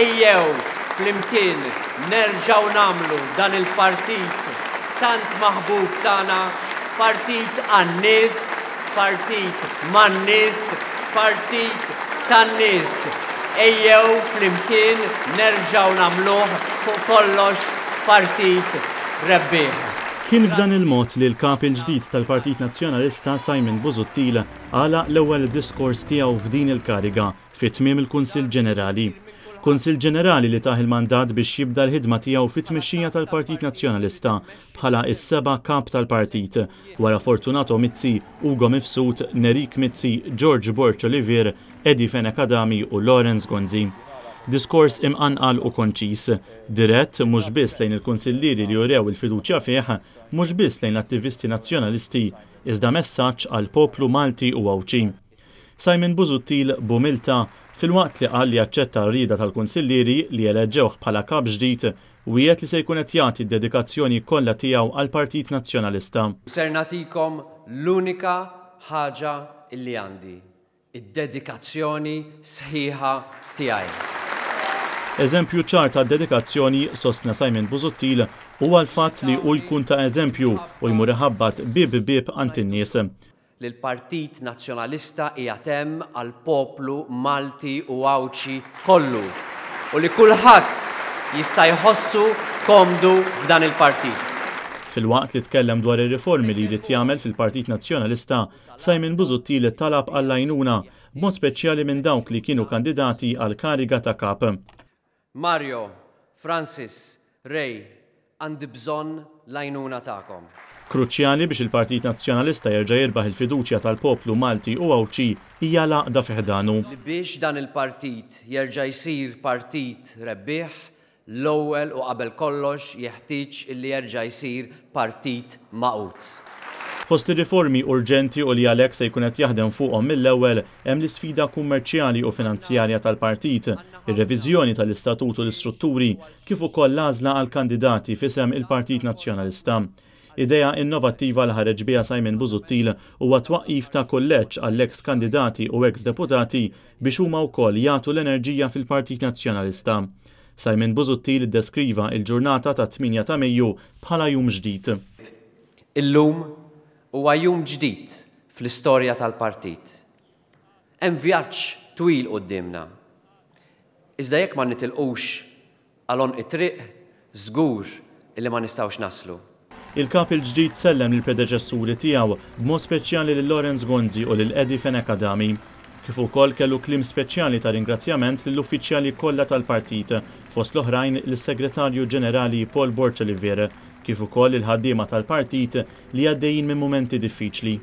Ejjew flimkien nerġgħu nagħmlu dan il-partit tant maħbub tagħna partit għan-nies, partit man-nies, partit tan-nies. Ejjew flimkien nerġgħu nagħmluh fuq kollox partit rebbieħ. Kien b'dan il-mod li l-Kap il-ġdid tal-Partit Nazzjonalista Simon Busuttil għalaq l-ewwel diskors tiegħu f'din il-kariga fi tmiem il-Kunsill Ġenerali. Kunsill Ġenerali li tah il-mandat biex jibda l-ħidma tiegħu fit-tmexxija tal-Partit Nazzjonalista bħala s-seba' Kap tal-Partit, wara Fortunato Mizzi, Ugo Mifsud, Nerik Mizzi, George Borg Olivier, Eddie Fenech Adami u Lawrence Gonzi. Diskors imqanqal u konċiż. Dirett mhux biss lejn il-Kunsillieri li urew il-fiduċja fih, mhux biss lejn l-attivisti Nazzjonalisti, iżda messaġġ għall-poplu Malti u Għawdxi. Simon Busuttil, b'umiltà, filwaqt li qal li aċċetta r-rieda tal-Kunsillieri li eleġġewh bħala Kap ġdid, wiegħed li se jkun qed jagħti d-dedikazzjoni kollha tiegħu għall-Partit Nazzjonalista. Ser nagħtikom l-unika ħaġa illi għandi, id-dedikazzjoni sħiħa tiegħi. Eżempju ċar ta' dedikazzjoni, sostna Simon Busuttil, huwa l-fatt li hu jkun ta' eżempju u jmur iħabbat bieb bieb għand in-nies. Li l-Partit Nazzjonalista qiegħed hemm għall-poplu Malti u Għawdxi kollu u li kulħadd jista' jħossu komdu f'dan il-partit. Filwaqt li tkellem dwar ir-riformi li jrid jagħmel fil-Partit Nazzjonalista, Simon Busuttil talab għall-għajnuna, b'mod speċjali minn dawk li kienu kandidati għall-kariga ta' Kap. Mario, Francis, Ray, għandi bżonn l-għajnuna tagħkom. Kruċjali biex il-Partit Nazzjonalista jerġa' jirbaħ il-fiduċja tal-poplu Malti u Għawdxi hija l-għaqda fi ħdanu. Li biex dan il-partit jerġa' jsir partit rebbieħ, l-ewwel u qabel kollox jeħtieġ illi jerġa' jsir partit magħqud. Fost ir-riformi urġenti u li għalhekk se jkun qed jaħdem fuqhom mill-ewwel hemm l-isfida kummerċjali u finanzjarja tal-partit, ir-reviżjoni tal-istatut u l-istrutturi, kif ukoll l-għażla għall-kandidati f'isem il-Partit Nazzjonalista. Idea innovattiva li ħareġ biha Simon Busuttil huwa t-twaqqif ta' kulleġġ għall-eks kandidati u eks deputati biex huma wkoll jagħtu l-enerġija fil-Partit Nazzjonalista. Simon Busuttil iddeskriva il-ġurnata tat-tmienja ta' Mejju bħala jum ġdid. Illum huwa jum ġdid fl-istorja tal-partit. Hemm vjaġġ twil quddiemna. Iżda jekk ma nitilqux għal għonq it-triq, żgur li ma nistgħux naslu. Il-Kap il-ġdid sellem lill-predeċessuri tiegħu, b'mod speċjali lil Lawrence Gonzi u lil Eddie Fenech Adami. Kif ukoll kellu kliem speċjali ta' ringrazzjament lill-uffiċjali kollha tal-partit, fost l-oħrajn lis-Segretarju Ġenerali Paul Borg Olivier, kif ukoll lill-ħaddiema tal-partit li għaddejjin minn mumenti diffiċli.